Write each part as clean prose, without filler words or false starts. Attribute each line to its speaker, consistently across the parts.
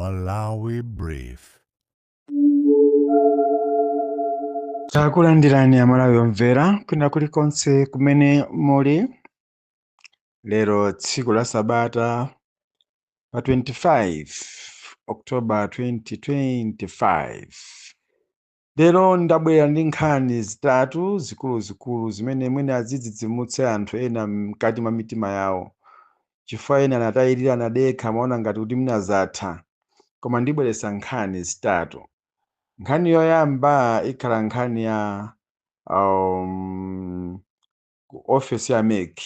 Speaker 1: Malawi Brief.
Speaker 2: Takulandirani Amalawi omvera kwina kulikonse kumene muli. Lero tsiku la Sabata pa 25 October 2025. Lero ndabwera ndi nkhani zitatu zikuluzikulu zimene mwina azidzidzimutse anthu ena mkati mwa mitima yawo, chifukwa ena anatayirira, anadekha, amaona ngati kuti mwina zatha. Koma ndibweretsa nkhani zitatu. Nkhani yoyamba ikhala nkhani ya ku ofesi ya MEC.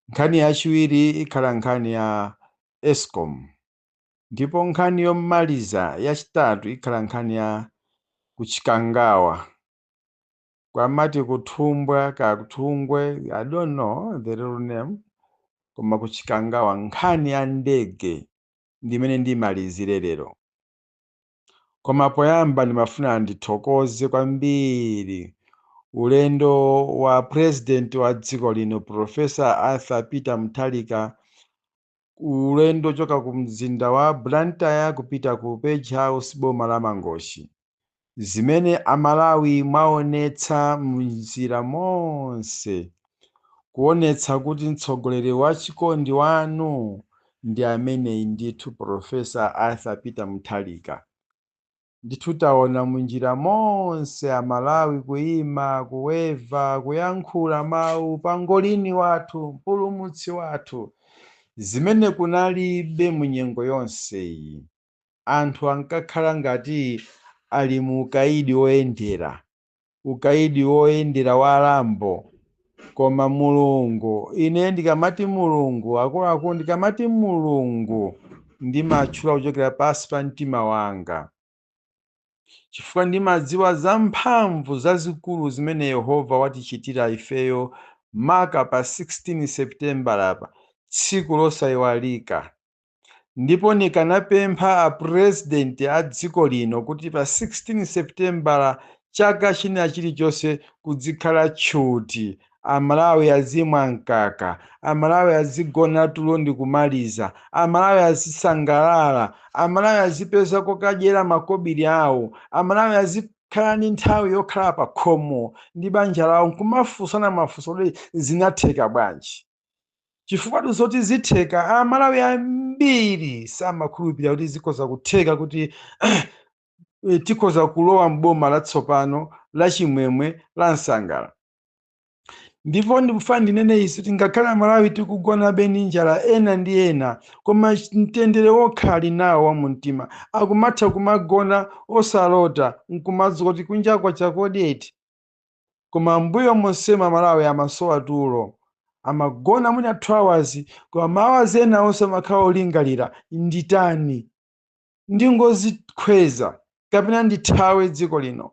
Speaker 2: Nkhani yachiwiri ikhala nkhani ya ESCOM, ndipo nkhani yomaliza yachitatu ikhala nkhani ya kuchikangawa, kwamati kuthumbwa ka kuthungwe, I don't know the real name, koma kuchikangawa nkhani ya ndege ndimene ndimalizire lero. Koma poyamba ndimafuna ndithokoze kwambiri ulendo wa president wa dziko lino, Professor Arthur Peter Mutharika, ulendo choka ku mzinda wa Blantyre kupita ku Page House, boma la Mangochi, zimene Amalawi mwaonetsa mnjira monse, kuonetsa kuti mtsogoleri wa chikondi wanu ndi ameneyi ndithu, Professor Arthur Peter Mutharika. Ndithu taona munjira monse Amalawi kuyima, kuweva, kuyankhula mawu pangolini wathu, mpulumutsi wathu, zimene kunalibe munyengo yonse iyi. Anthu ankakhala ngati ali mu ukaidi woyendera, ukaidi woyendera wa alambo. Koma Mulungu, ine ndikamati Mulungu, akuluakulu, ndikamati Mulungu ndimatchula kuchokera pansi pa mtima wanga, chifukwa ndimadziwa za mphamvu zazikulu zimene Yehova watichitira ifeyo, maka pa 16 September apa, tsiku losayiwalika. Ndipo nikanapempha a president a dziko lino kuti pa 16 September chaka china chilichonse kuzikhala tchuti, Amalawi azimwa mkaka, Amalawi azigona tulo ndi kumaliza, Amalawi azisangalala, Amalawi azipeza kokadyera makobiri awo, Amalawi azikhala ndi nthawi yokhala pa khomo ndi banja lawo nkumafunsana mafunso kuti zinatheka bwanji. Chifukwa zoti zitheka, Amalawi ambiri samakhulupirira kuti zikhoza kutheka, kuti tikhoza kulowa mboma latsopano lachimwemwe la msangala. Ndipo ndikufuna ndinene izi kuti ngakhale Amalawi tikugonabe ndi njala ena ndi ena, koma mtendere wokha ali nawo wa mumtima, akumatha kumagona osalota nkumadzuka kuti kunja kwacha kodi eti. Koma mbuyo monsemo Amalawi amasowa tulo, amagona mwina 2 hours, koma ma hours ena onse amakhala olingalira, nditani, ndingozikhweza kapena ndithawe dziko lino,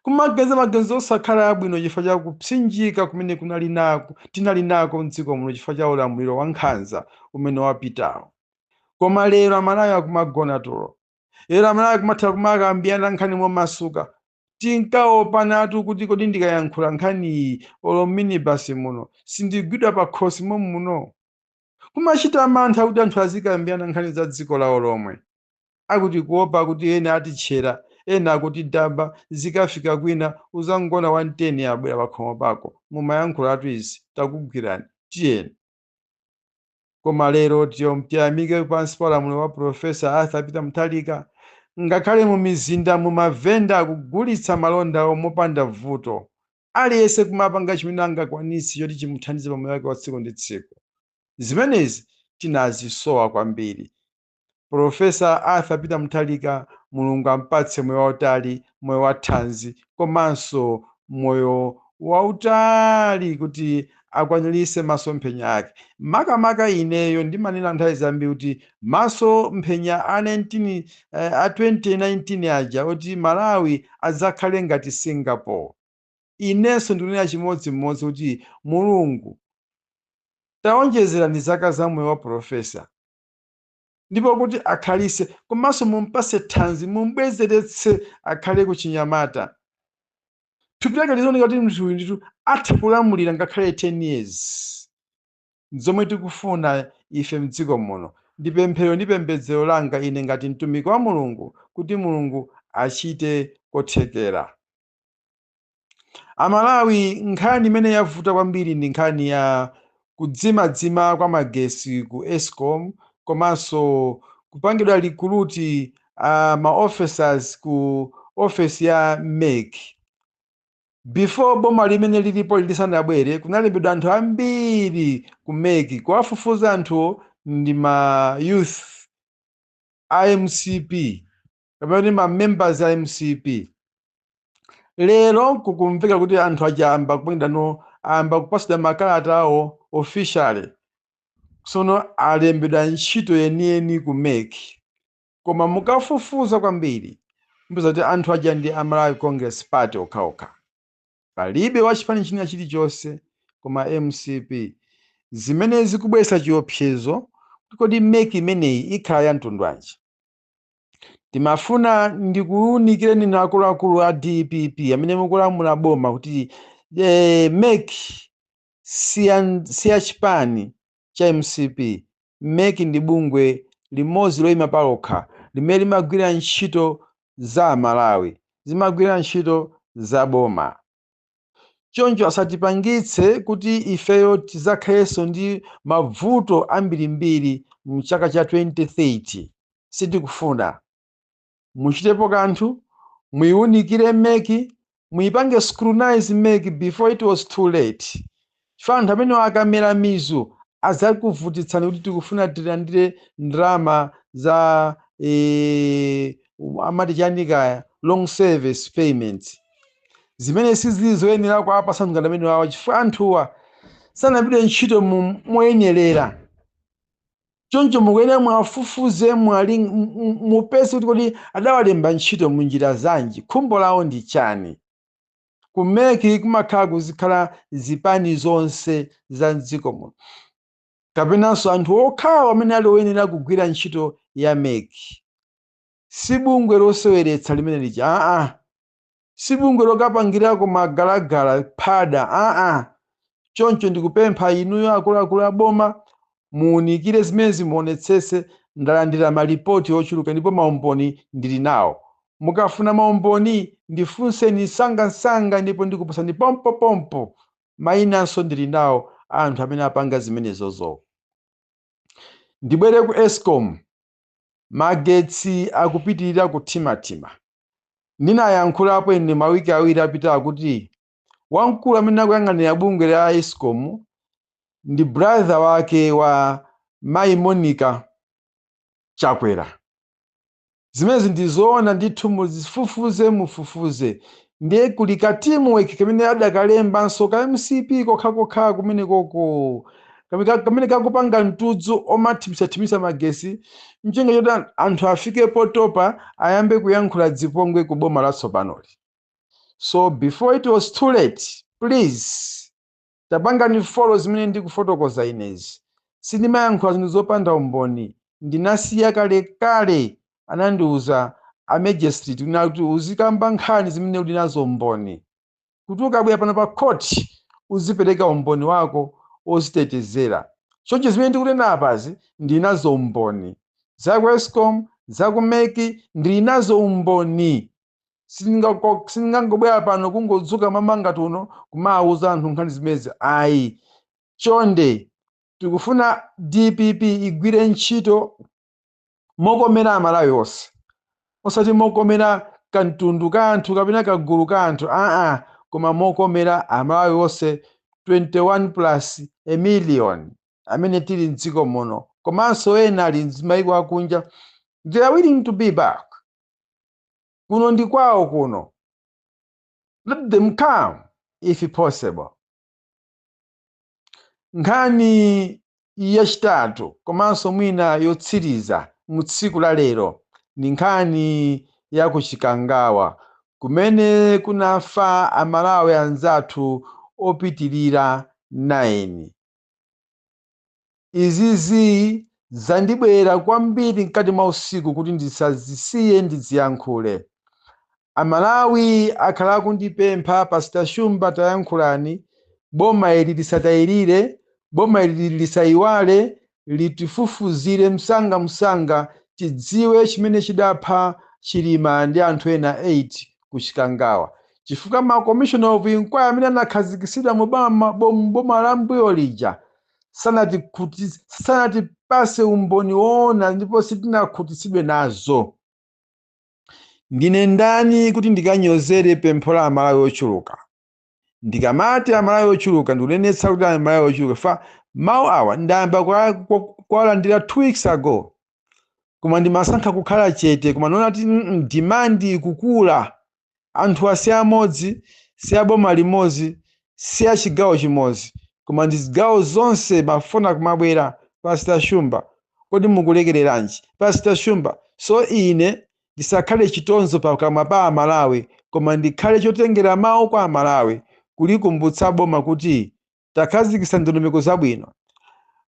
Speaker 2: kumaganiza maganizo osakhala abwino chifukwa cha kupsinjika kumene kunali nako, tinali nako mdziko muno chifukwa cha ulamuliro wa nkhanza umene wapitawo. Koma lero Amalawi akumagona tulo, lero Amalawi akumatha kumakambirana nkhani momasuka. Tinkaopanatu kuti kodi ndikayankhula nkhani iyi olo minibasi muno sindigwidwa pa khosi muno, kumachita mantha kuti anthu azikambirana nkhani za dziko lawo lomwe, akuti kuopa kuti ena atitchera, ena akuti damba, zikafika kwina uzangona 110 abwera pakhomo pako, mumayankhulatu izi, takugwirani, tiyeni. Koma lero tiyamike pansi pa ulamuliro wa Professor Arthur Peter Mutharika, ngakhale mu mizinda mu mavenda akugulitsa malonda awo mopanda vuto, aliyense kumapanga chimene angakwanitse choti chimuthandize pamoyo wake wa tsiku ndi tsiku. Zimenezi tinazisowa kwambiri. Professor Arthur Peter Mutharika, Mulungu ampatse moyo wautali, moyo wa thanzi komanso moyo wautali kuti akwaniritse masomphenya ake. Makamaka ineyo ndimanena nthawi zambiri kuti masomphenya a 19 a 2019 aja kuti Malawi adzakhale ngati Singapore, inenso ndikunena chimodzimodzi kuti Mulungu taonjezerani zaka za moyo wa Professor, ndipo kuti akhalise komanso mumpase thanzi, mumbwezeretse akhale kuchinyamata, thupi lake lizioneka kuti munthu uyu ndithu atha kulamulira ngakhale 10 years, zomwe tikufuna ife mdziko muno. Ndi pemphero ndi pembedzero langa ine ngati mtumiki wa Mulungu kuti Mulungu achite kothekera. Amalawi, nkhani imene yavuta kwambiri ndi nkhani ya kudzimadzima kwa magesi ku ESCOM, komanso kupangidwa recruit ma officers ku office ya MEC. Before boma limene lilipo lisanabwere, kunalembedwa anthu ambiri ku MEC. Kuwafufuza anthuwo, ndi ma youth a MCP kapena ma members a MCP. Lero kukumveka kuti anthu aja amba kupangidwa no, amba kupasidwa makalata awo officially. Tsono alembedwa ntchito yeniyeni ku MEC, koma mukafufuza kwambiri mupeza kuti anthu aja ndi a Malawi Congress Party okhaokha, palibe wachipani china chilichonse koma MCP, zimene zikubweretsa chiopsezo kuti kodi MEC imeneyi ikhala ya mtundu wanji? Timafuna ndikuwunikireni na akuluakulu a DPP amene mukulamula boma kuti MEC siya chipani cha MCP. MEC ndi bungwe limodzi loyima palokha limene limagwira ntchito za Malawi, zimagwira ntchito za boma. Choncho asatipangitse kuti ifeyo tidzakhalenso ndi mavuto ambirimbiri mchaka cha 2030. Sitikufuna. Muchitepo kanthu, muyiwunikire MEC, muyipange scrutinize MEC before it was too late, chifukwa anthu amene akamera mizu adzakuvutitsani kuti tikufuna tilandire ndalama za amati chanikaya, long service payments, zimene sizili zoyenera kuwapasa anthu ngati amene wawa, chifukwa anthuwa sanapite ntchito moyenerera. Choncho mukuyenera mwafufuze, mupeze kuti kodi adawalemba ntchito munjira zanji, khumbo lawo ndi chani. Ku MEC kumakhala kuzikhala zipani zonse za mdziko muno kapenanso anthu okhawo amene ali oyenera kugwira ntchito ya MEC. Si bungwe loseweretsa limene lija, aa, si bungwe lokapangirako magalagala phada, aa. Choncho ndikupempha inuyo akuluakulu a boma, muwunikire zimene, zimuonetsese. Ndalandira malipoti ochuluka ndipo maumboni ndili nawo. Mukafuna maumboni, ndifunseni sangasanga ndipo ndikupasani pompopompo. Mayinanso ndili nawo anthu amene apanga zimenezozo. Ndibwere ku ESCOM. Magetsi akupitirira kuthimathima. Ndinayankhulapo ine mawiki 2 apitawo kuti wamkulu amene akuyang'anira bungwe la ESCOM ndi brother wake wa mayi Monica Chakwera. Zimenezi ndizoona ndithu, muzifufuze, mufufuze. Ndiye kuli ka teamwork kamene adakalembanso ka MCP kokhakokha kumene koko kamene kakupanga mtudzu omathimisathimitsa magesi, mchenga choti anthu afike potopa, ayambe kuyankhula dzipongwe ku boma latsopanoli. So before it was too late, please tapangani follow zimene ndikufotokoza inezi. Sindimayankhula zinthu zopanda umboni, ndinasiya kalekale. Anandiuza a magistrate kuti uzikamba nkhani zimene uli nazo umboni, kuti ukabwera pano pa court uzipereka umboni wako ozitetezera. Choncho zimene ndikunena apazi ndinazo umboni, zaku ESCOM, zaku MEC, ndili nazo umboni. Sindingangobwera pano kungodzuka mamangati uno kumawuza anthu nkhani zimenezi, ayi. Chonde, tikufuna DPP igwire ntchito mokomera Amalawi onse, osati mokomera kamtundu ka anthu kapena kagulu ka anthu, aa, koma mokomera Amalawi onse 21 plus a million amene tili mdziko muno, komanso ena ali m'mayiko akunja. They are willing to be back kuno, ndi kwawo kuno. Let them come if possible. Nkhani yachitatu komanso mwina yotsiriza mu tsiku la lero ndi nkhani ya kuChikangawa, kumene kunafa Amalawi anzathu opitirira 9. Izizi zandibwera kwambiri mkati mwa usiku kuti ndisazisiye, ndiziyankhule. Amalawi akhala akundipempha, "Pastor Shumba, tayankhulani, boma ili lisatayirire, boma ili lisayiwale." Litifufuzire msangamsanga, tidziwe chimene chidapha Chilima ndi anthu ena 8 ku Chikangawa, chifukwa ma commission of inquiry amene anakhazikitsidwa mu boma la mbuyo lija sanatipase umboni woona ndipo sitinakhutitsidwe nazo. Ndine ndani kuti ndikanyozere pempho la Amalawi ochuluka? Ndikamati Amalawi ochuluka, ndikunenetsa kuti Amalawi ochuluka fa mawu awa ndayamba kuwalandira 2 weeks ago, koma ndimasankha kukhala chete. Koma ndiona kuti demand ikukula. Anthu asi amodzi, si aboma limodzi, si achigawo chimodzi, koma ndi zigawo zonse. Mafuna kumabwera, "Pastor Shumba, kodi mukulekereranji, Pastor Shumba?" So ine ndisakhale chitonzo pakamwa pa Amalawi, koma ndikhale chotengera mawu kwa Amalawi, kulikumbutsa boma kuti takhazikitsa ndondomeko zabwino.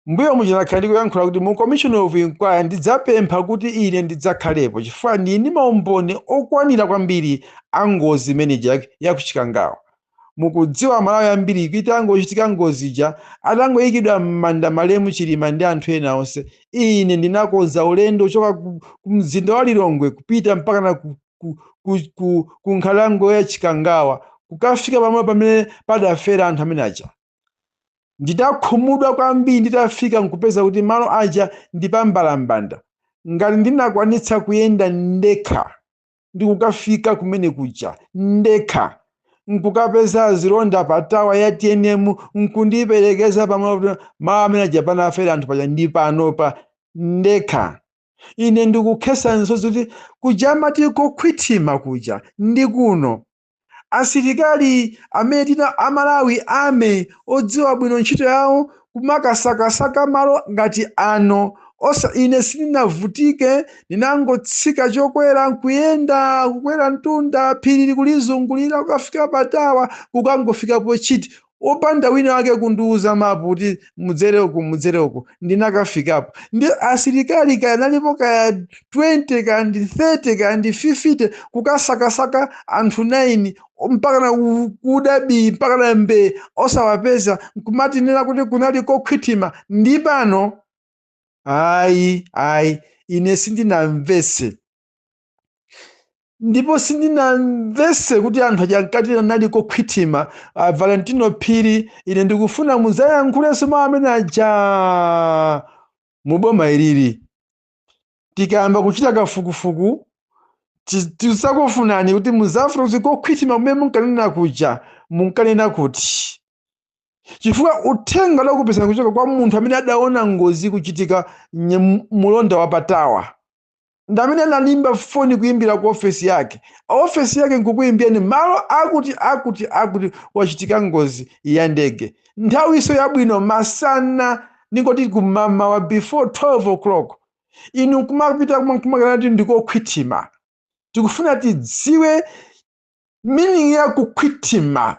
Speaker 2: Mbuyo muchinakhala ndikuyankhula kuti mu commission of inquiry ndidzapempha kuti ine ndidzakhalepo, chifukwa ndili ndi maumboni okwanira kwambiri a ngozi imeneyi yakuchikangawa. Mukudziwa Amalawi ambiri kuti angochitika ngozi ija, atangoyikidwa m'manda malemu Chilima ndi anthu ena onse, ine ndinakonza ulendo kuchoka ku mzinda wa Lilongwe kupita mpaka na ku nkhalango ya Chikangawa, kukafika pamwe pamene padafera anthu amene aja. Ndidakhumudwa kwambiri nditafika nkupeza kuti malo aja ndi pambalambanda. Ngati ndinakwanitsa kuyenda ndekha ndikukafika kumene kuja ndekha, nkukapeza azilonda pa tower ya TNM nkundiperekeza pamalo malo amene aja panafera anthu paja, ndi panopa ndekha ine ndikukhesa misozi kuti kuja amati kokhwitima kuja ndi kuno. Asilikali amene tina Amalawi ame odziwa bwino ntchito yawo kumakasakasaka malo ngati ano osa. Ine sindinavutike, ndinangotsika chokwera nkuyenda kukwera mtunda, phiri likulizungulira, kukafika pa tower, kukangofikapo chiti opanda wina wake kundiuza mapu kuti mudzere uku, mudzere uku. Ndinakafikapo ndi asilikali kaya nalipo kaya 20 kaya ndi 30 kaya ndi 50, kukasakasaka anthu 9 mpaka na kudabi mpaka na mbe osawapeza, nkumatinena kuti kunali kokhwitima ndi pano. Ayi, ayi, ine sindinamvese ndipo sindinamvese kuti anthu aja ankati anali kokhwitima. Valentino Phiri, ine ndikufuna mudzayankhulenso mawu amene aja muboma ilili. Tikayamba kuchita kafukufuku, tizakufunani kuti muzafuna kuti kokhwitima kumene munkanena kuja munkanena kuti, chifukwa uthenga udakupezani kuchoka kwa munthu amene adaona ngozi kuchitika, mulonda wa pa tower ndi amene analimba foni kuimbira ku ofesi yake, ofesi yake nkukuimbirani malo akuti akuti akuti wachitika ngozi ya ndege, nthawiso yabwino, masana, ningoti kumamawa before 12 o'clock. Inu nkumapita kumakana kuti ndikokhwitima. Tikufuna tidziwe meaning ya kukhwitima.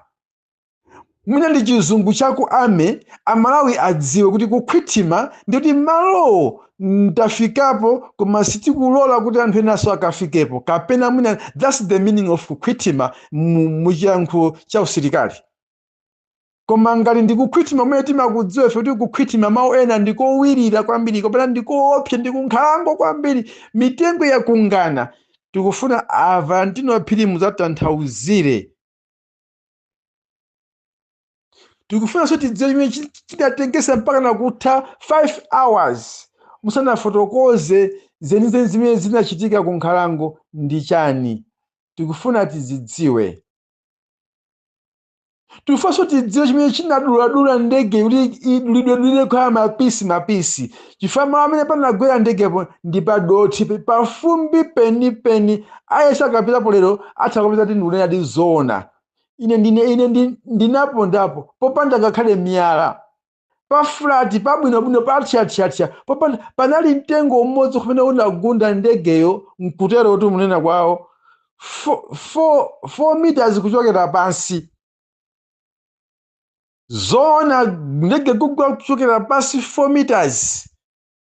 Speaker 2: Mwina ndi chizungu chaku ame, Amalawi adziwe kuti kukhwitima ndikuti malowo ndafikapo koma sitikulola kuti anthu enanso akafikepo, kapena mwina that's the meaning of kukhwitima muchiyankhulo cha usilikali. Koma ngati ndikukhwitima kumene timakudziwa ife kuti kukhwitima, mawu ena, ndikowirira kwambiri kapena ndikoopsa, ndikunkhalango kwambiri, mitengo yakungana, tikufuna a Valentino Phiri mudzatanthauzire. Tikufunanso tidziwe chimene chinatengesa mpaka nakutha 5 hours musanafotokoze zenizeni zimene zinachitika ku nkhalango ndi chani. Tikufuna tizidziwe. Tikufunanso tidziwe chimene chinaduladula ndege kuti idulidwedulire kukhala mapisi mapisi, chifukwa malo amene panagwera ndegepo ndi padothi, pafumbi penipeni. Ayesa akapitapo lero atha kupeza kuti ndikunena ndi zoona. Ine ndine ine ndinapondapo popanda ngakhale miyala, pa flat pabwinobwino, pathyathyathya, popanda panali mtengo umodzi kumene unagunda ndegeyo, nkutero kuti munena kwawo 4 meters kuchokera pansi. Zoona, ndege kugwa kuchokera pansi 4 meters,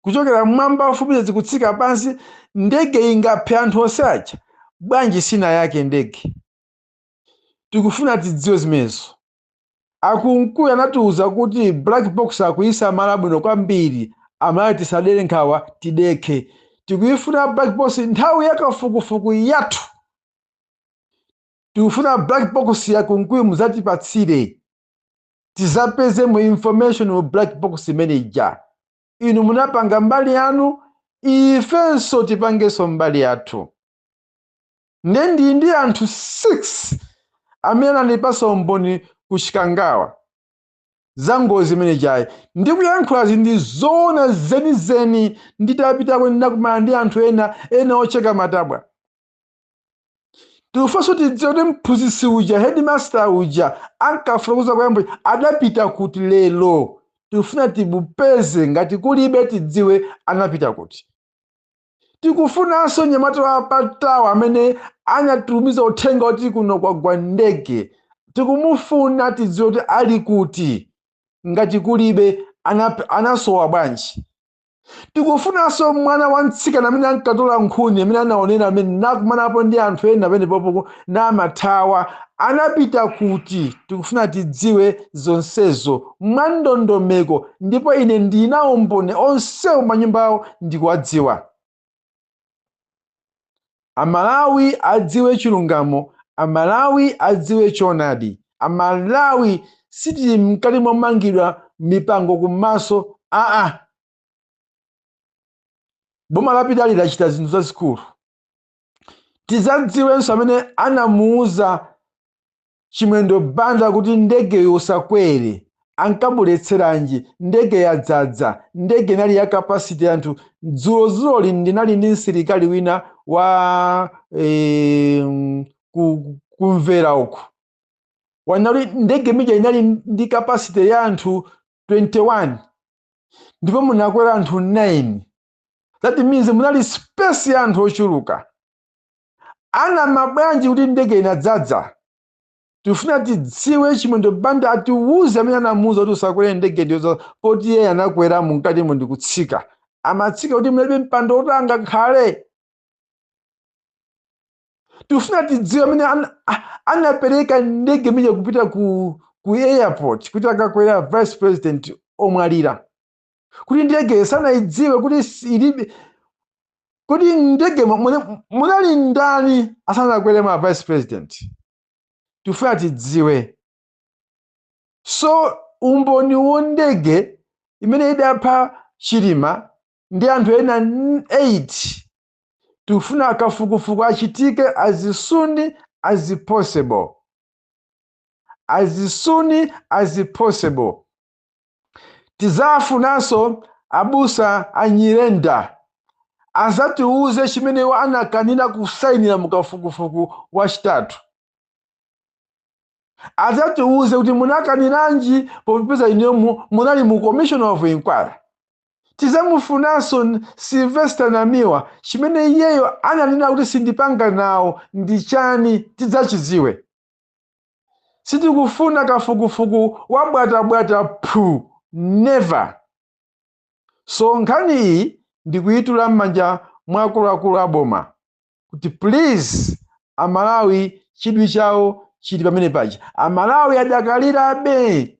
Speaker 2: kuchokera mmwamba 4 meters kutsika pansi, ndege ingaphe anthu onse aja bwanji? Sina yake ndege. Tikufuna tidziwe zimenezo. Akunkuyu anatiuza kuti black box akuyisamala bwino kwambiri. Amalawi, tisadere nkhawa, tidekhe. Tikuyifuna black box. Nthawi yakafukufuku yathu tikufuna black box ya Kunkuyu. Muzatipatsire, tizapeze mu information mu black box imene ija. Inu munapanga mbali yanu, ifenso tipangenso mbali yathu. Nde ndili ndi anthu 6 amene anandipasa umboni ku Chikangawa za ngozi imene jayi. Ndikuyankhula ndi zoona zenizeni. Nditapitako ndinakumana ndi anthu ena ena ocheka matabwa. Tikufunanso tidziwe kuti mphunzitsi uja, headmaster uja ankafotokoza kuyamba, adapita kuti lero? Tikufuna timupeze, ngati kulibe tidziwe anapita kuti. Tikufunanso nyamata wa patawa amene anatumiza uthenga kuti kuno kwagwa ndege. Tikumufuna, tidziwe kuti ali kuti. Ngati kulibe, anasowa bwanji? Tikufunanso mwana wa mtsikana amene ankatola nkhuni, amene anaonera, amene nakumanapo ndi anthu ena pamenepopo namathawa, anapita kuti? Tikufuna tidziwe zonsezo mwandondomeko. Ndipo ine ndinawo mboni onsewo, manyumba awo ndikuwadziwa. Amalawi adziwe chilungamo, Amalawi adziwe choonadi. Amalawi, sitili mkati momangidwa mipango kumaso, aa. Boma lapitali lachita zinthu zazikulu. Tidzadziwenso amene anamuuza Chimwendo Banda kuti ndegeyo usakwere. Ankamuletseranji? Ndege yadzadza, ndege inali ya capacity anthu. Dzulozuloli ndinali ndi msilikali wina wa kumvera uku, wanali ndege mija inali ndi capacity ya anthu 21 ndipo munakwera anthu 9. That means munali space ya anthu ochuluka. Ana mabwanji kuti ndege inadzadza? Tifuna tidziwe, Chimwendo Banda atiwuze amene anamuwuza kuti usakwere ndege ndiyoza, poti iye anakwera mukatimo ndikutsika. Amatsika kuti munalibe mpando woti angakhale. Tifuna tidziwe amene anapereka ndege imene kupita ku airport kuti akakwera vice president omwalira, kuti ndege sanayidziwe, kuti ilibe, kuti ndege munali ndani asanakwere ma vice president? Tifuna tidziwe. So umboni wo ndege imene idapha Chilima ndi anthu ena 8, tikufuna kafukufuku achitike as soon as possible, as soon as possible. Tizafunanso abusa Anyirenda azatiuze chimene iwo anakanira kusayinira mukafukufuku wachitatu. Adzatiuze kuti munakaniranji popeza inuyo munali mu commission of inquiry. Tizamufunanso Sylvester Namiwa, chimene iyeyo ananena kuti sindipanga nawo ndi chani? Tidzachidziwe. Sitikufuna kafukufuku wabwatabwata phu, never. So nkhani iyi ndikuyitula m'manja mwa akuluakulu aboma kuti please, Amalawi chidwi chawo chili pamene paja. Amalawi adakalirabe.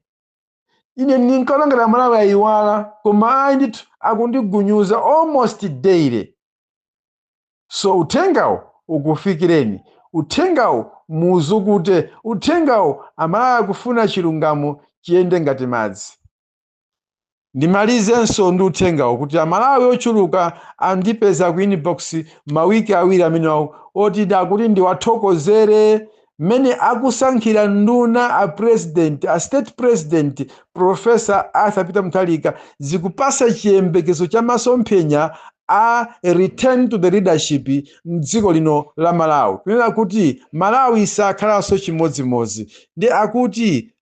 Speaker 2: Ine ndinkaona ngati Amalawi ayiwala, koma ayi ndithu, akundigunyuza almost daily. So uthengawo ukufikireni, uthengawo muzukute, uthengawo. Amalawi akufuna chilungamo chiyende ngati madzi. Ndimalizenso ndi uthengawo kuti Amalawi ochuluka andipeza ku inbox mawiki 2 amenewo oti ndakuti ndiwathokozere mmene akusankhira nduna a president, a state president Professor Arthur Peter Mutharika. Zikupasa chiyembekezo cha masomphenya a return to the leadership mdziko lino la Malawi, kunena kuti Malawi sakhalanso chimodzimodzi. Ndi akuti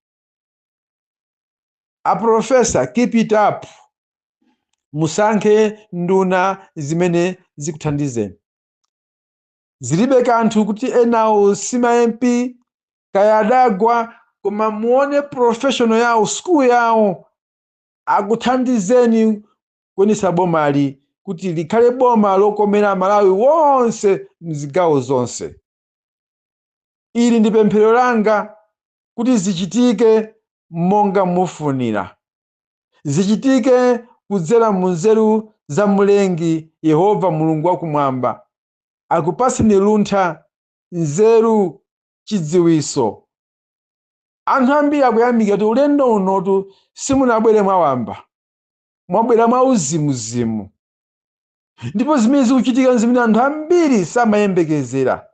Speaker 2: a professor, keep it up, musankhe nduna zimene zikuthandizeni. Zilibe kanthu kuti enawo sima MP kaya adagwa, koma muone professional yawo, school yawo, akuthandizeni kuyendetsa bomali kuti likhale boma lokomera Malawi wonse mzigawo zonse. Ili ndi pemphero langa kuti zichitike monga mufunira, zichitike. kudzera mu nzeru za Mlengi Yehova Mulungu wakumwamba akupaseni luntha, nzeru, chidziwiso. Anthu ambiri akuyamika kuti ulendo unotu simunabwere mwawamba, mwabwera mwa uzimuzimu. Ndipo zimene zikuchitika zimene anthu ambiri samayembekezera,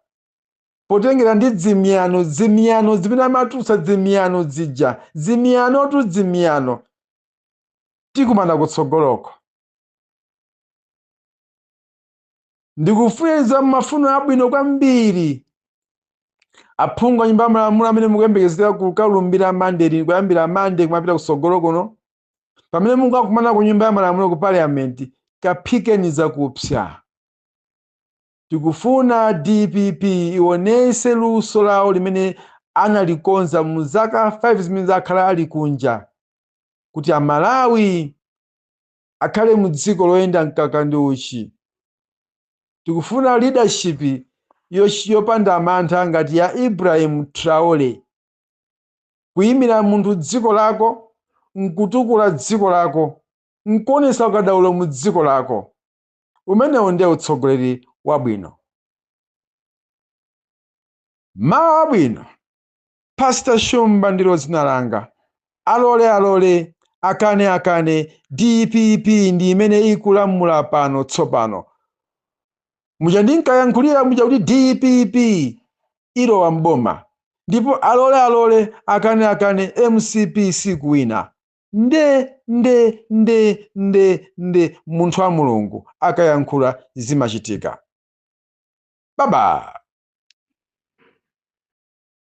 Speaker 2: potengera ndi dzimiyano, dzimiyano zimene amatulutsa, dzimiyano zija, dzimiyanotu dzimiyano. Tikumana kutsogoloko. Ndikufunira mafuno abwino kwambiri aphungu a Nyumba ya Malamulo amene mukuyembekezera kukalumbira Mande, kuyambira Mande kumapita kutsogolo kuno. Pamene mukakumana ku Nyumba ya Malamulo ku Parliament, kaphikeni zakupsa. Tikufuna DPP ionese luso lawo limene analikonza mu zaka 5 zimene zakhala ali kunja, kuti Amalawi akhale mu dziko loyenda mkaka ndi uchi. Tikufuna leadership yopanda mantha ngati ya Ibrahim Traore, kuyimira munthu dziko lako, nkutukula dziko lako, nkuonesa ukadaulo mu dziko lako. Umenewo ndiye utsogoleri wabwino. Mawu abwino. Pastor Shumba ndilo dzina langa. Alole alole, akane akane, DPP ndi imene ikulamula pano tsopano. Muja ndinkayankhulira muja kuti DPP ilowa mboma, ndipo alole alole, akane akane, MCP sikuwina. Nde nde nde nde nde munthu wa Mulungu akayankhula zimachitika. Baba.